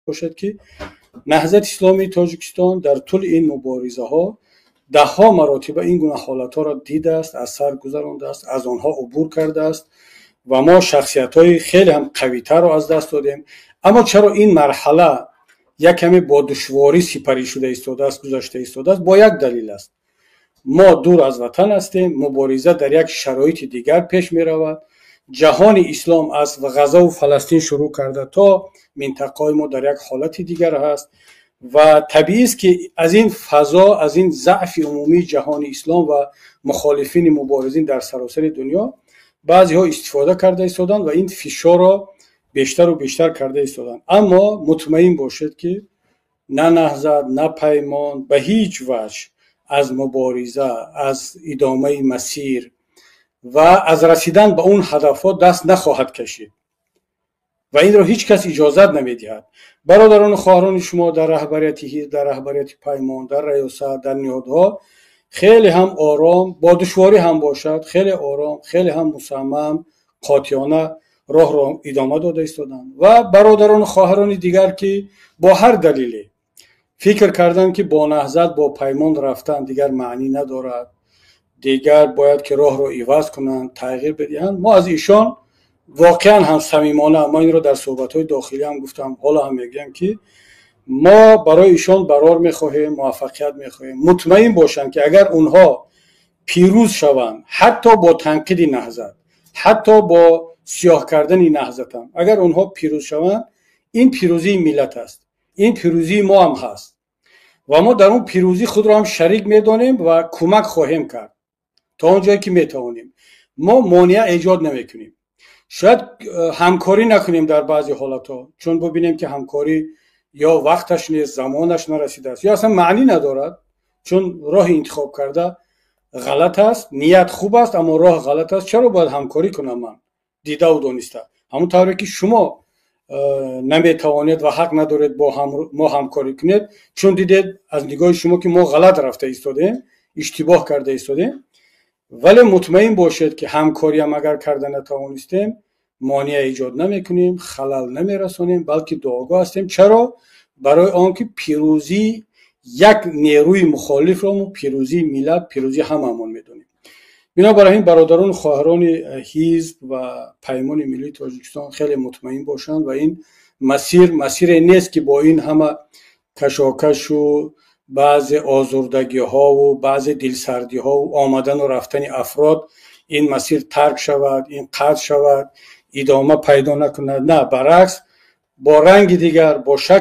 Бошад, ки Наҳзати Исломии Тоҷикистон дар тӯли ин муборизаҳо даҳҳо маротиба ин гуна ҳолатҳоро дидааст, аз сар гузарондааст, аз онҳо убур кардааст ва мо шахсиятҳои хеле ҳам қавитарро аз даст додем. Аммо чаро ин марҳала як каме бо душворӣ сипарӣ шуда истодааст, гузашта истодааст? Бо як далел аст: мо дур аз ватан ҳастем, мубориза дар як шароити дигар пеш меравад. Ҷаҳони ислом аз Ғазаву Фаластин шурӯъ карда то минтақаҳои мо дар як ҳолати дигар ҳаст ва табиист, ки аз ин фазо, аз ин заъфи умумии ҷаҳони ислом ва мухолифини муборизин дар саросари дунё баъзеҳо истифода карда истоданд ва ин фишорро бештару бештар карда истоданд. Аммо мутмаин бошед, ки на Наҳзат, на Паймон ба ҳеҷ ваҷҳ аз мубориза, аз идомаи масир ва аз расидан ба он ҳадафҳо даст нахоҳад кашид ва инро ҳеҷ кас иҷозат намедиҳад. Бародарону хоҳарони шумо дар раҳбарияти ҳизб, дар раҳбарияти Паймон, дар раёсат, дар ниҳодҳо хеле ҳам ором, бо душворӣ ҳам бошад, хеле ором, хеле ҳам мусаммам, қотеона роҳро идома дода истоданд. Ва бародарону хоҳарони дигар, ки бо ҳар далеле фикр карданд, ки бо Наҳзат, бо Паймон рафтан дигар маънӣ надорад, дигар бояд ки роҳро иваз кунанд, тағйир бидиҳанд, мо аз ишон воқеан ҳам самимона, мо инро дар суҳбатҳои дохилӣ ҳам гуфтам, ҳоло ҳам мегӯям, ки мо барои ишон барор мехоҳем, муваффақият мехоҳем. Мутмаин бошанд, ки агар онҳо пирӯз шаванд, ҳатто бо танқиди Наҳзат, ҳатто бо сиёҳ кардани Наҳзатам агар онҳо пирӯз шаванд, ин пирӯзии миллат аст, ин пирӯзии мо ҳам ҳаст ва мо дар он пирӯзӣ худро ҳам шарик медонем ва кӯмак хоҳем кард то он ҷое ки метавонем. Мо монеа эҷод намекунем. Шояд ҳамкорӣ накунем дар баъзе ҳолатҳо, чун бубинем, ки ҳамкорӣ ё вақташ нест, замонаш нарасидааст, ё аслан маънӣ надорад, чун роҳи интихоб карда ғалат аст. Ният хуб аст, аммо роҳ ғалат аст. Чаро бояд ҳамкорӣ кунам ман дидаву дониста? Ҳамон тавре ки шумо наметавонед ва ҳақ надоред бо мо ҳамкорӣ кунед, чун дидед аз нигоҳи шумо, ки мо ғалат рафта истодем, иштибоҳ карда истодем. Вале мутмаин бошед, ки ҳамкориам агар карда натавонистем, монеа эҷод намекунем, халал намерасонем, балки дуогӯ ҳастем. Чаро? Барои он ки пирӯзии як нерӯи мухолифро мо пирӯзии миллат, пирӯзии ҳамаамон медонем. Бинобар ин бародарону хоҳарони ҳизб ва Паймони Миллии Тоҷикистон хеле мутмаин бошанд ва ин масир масире нест, ки бо ин ҳама кашокашу баъзе озурдагиҳову баъзе дилсардиҳову омадану рафтани афрод ин масир тарк шавад, ин қатъ шавад, идома пайдо накунад. На, баръакс, бо ранги дигар, бо шакли